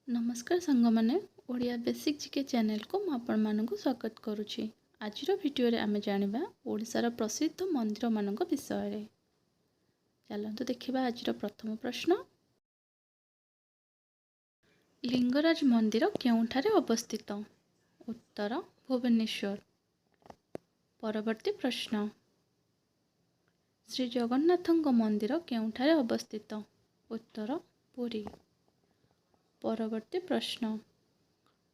ନମସ୍କାର ସାଙ୍ଗମାନେ, Odia basic GK ଚ୍ୟାନେଲକୁ ମୁଁ ଆପଣମାନଙ୍କୁ ସ୍ୱାଗତ କରୁଛି। ଆଜିର ଭିଡ଼ିଓରେ ଆମେ ଜାଣିବା ଓଡ଼ିଶାର ପ୍ରସିଦ୍ଧ ମନ୍ଦିରମାନଙ୍କ ବିଷୟରେ। ଚାଲନ୍ତୁ ଦେଖିବା ଆଜିର ପ୍ରଥମ ପ୍ରଶ୍ନ। ଲିଙ୍ଗରାଜ ମନ୍ଦିର କେଉଁଠାରେ ଅବସ୍ଥିତ? ଉତ୍ତର ଭୁବନେଶ୍ୱର। ପରବର୍ତ୍ତୀ ପ୍ରଶ୍ନ। ଶ୍ରୀ ଜଗନ୍ନାଥଙ୍କ ମନ୍ଦିର କେଉଁଠାରେ ଅବସ୍ଥିତ? ଉତ୍ତର ପୁରୀ। ପରବର୍ତ୍ତୀ ପ୍ରଶ୍ନ।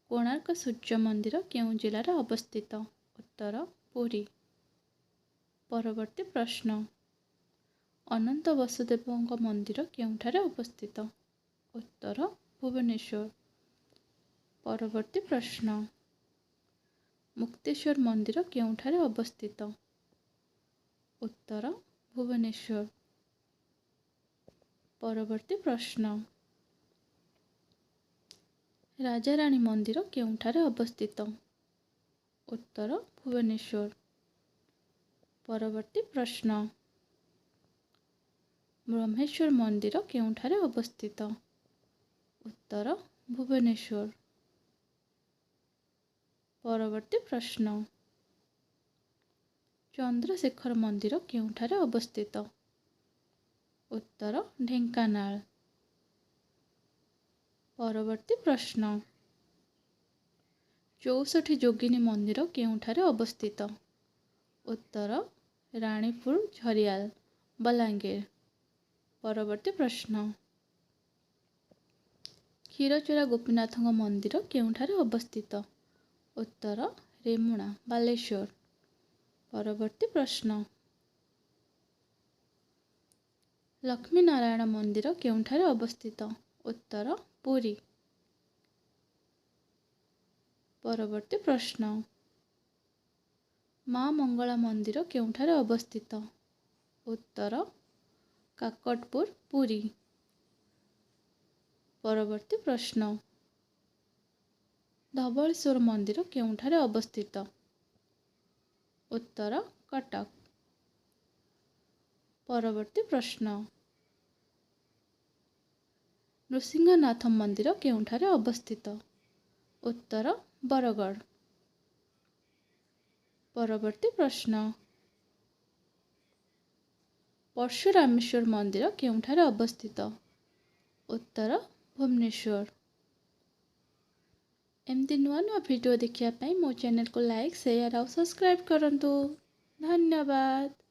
କୋଣାର୍କ ସୂର୍ଯ୍ୟ ମନ୍ଦିର କେଉଁ ଜିଲ୍ଲାରେ ଅବସ୍ଥିତ? ଉତ୍ତର ପୁରୀ। ପରବର୍ତ୍ତୀ ପ୍ରଶ୍ନ। ଅନନ୍ତ ବାସୁଦେବଙ୍କ ମନ୍ଦିର କେଉଁଠାରେ ଅବସ୍ଥିତ? ଉତ୍ତର ଭୁବନେଶ୍ୱର। ପରବର୍ତ୍ତୀ ପ୍ରଶ୍ନ। ମୁକ୍ତେଶ୍ୱର ମନ୍ଦିର କେଉଁଠାରେ ଅବସ୍ଥିତ? ଉତ୍ତର ଭୁବନେଶ୍ୱର। ପରବର୍ତ୍ତୀ ପ୍ରଶ୍ନ। ରାଜାରାଣୀ ମନ୍ଦିର କେଉଁଠାରେ ଅବସ୍ଥିତ? ଉତ୍ତର ଭୁବନେଶ୍ୱର। ପରବର୍ତ୍ତୀ ପ୍ରଶ୍ନ। ବ୍ରହ୍ମେଶ୍ୱର ମନ୍ଦିର କେଉଁଠାରେ ଅବସ୍ଥିତ? ଉତ୍ତର ଭୁବନେଶ୍ୱର। ପରବର୍ତ୍ତୀ ପ୍ରଶ୍ନ। ଚନ୍ଦ୍ରଶେଖର ମନ୍ଦିର କେଉଁଠାରେ ଅବସ୍ଥିତ? ଉତ୍ତର ଢେଙ୍କାନାଳ। ପରବର୍ତ୍ତୀ ପ୍ରଶ୍ନ। 64 ଯୋଗିନୀ ମନ୍ଦିର କେଉଁଠାରେ ଅବସ୍ଥିତ? ଉତ୍ତର ରାଣୀପୁର ଝରିଆଲ, ବଲାଙ୍ଗୀର। ପରବର୍ତ୍ତୀ ପ୍ରଶ୍ନ। କ୍ଷୀରଚୋରା ଗୋପୀନାଥଙ୍କ ମନ୍ଦିର କେଉଁଠାରେ ଅବସ୍ଥିତ? ଉତ୍ତର ରେମୁଣା, ବାଲେଶ୍ୱର। ପରବର୍ତ୍ତୀ ପ୍ରଶ୍ନ। ଲକ୍ଷ୍ମୀନାରାୟଣ ମନ୍ଦିର କେଉଁଠାରେ ଅବସ୍ଥିତ? ଉତ୍ତର ପୁରୀ। ପରବର୍ତ୍ତୀ ପ୍ରଶ୍ନ। ମା ମଙ୍ଗଳା ମନ୍ଦିର କେଉଁଠାରେ ଅବସ୍ଥିତ? ଉତ୍ତର କାକଟପୁର, ପୁରୀ। ପରବର୍ତ୍ତୀ ପ୍ରଶ୍ନ। ଧବଳେଶ୍ୱର ମନ୍ଦିର କେଉଁଠାରେ ଅବସ୍ଥିତ? ଉତ୍ତର କଟକ। ପରବର୍ତ୍ତୀ ପ୍ରଶ୍ନ। ନୃସିଂହନାଥ ମନ୍ଦିର କେଉଁଠାରେ ଅବସ୍ଥିତ? ଉତ୍ତର ବରଗଡ଼। ପରବର୍ତ୍ତୀ ପ୍ରଶ୍ନ। ପରଶୁରାମେଶ୍ୱର ମନ୍ଦିର କେଉଁଠାରେ ଅବସ୍ଥିତ? ଉତ୍ତର ଭୁବନେଶ୍ୱର। ଏମିତି ନୂଆ ନୂଆ ଭିଡ଼ିଓ ଦେଖିବା ପାଇଁ ମୋ ଚ୍ୟାନେଲକୁ ଲାଇକ୍, ସେୟାର ଆଉ ସବସ୍କ୍ରାଇବ୍ କରନ୍ତୁ। ଧନ୍ୟବାଦ।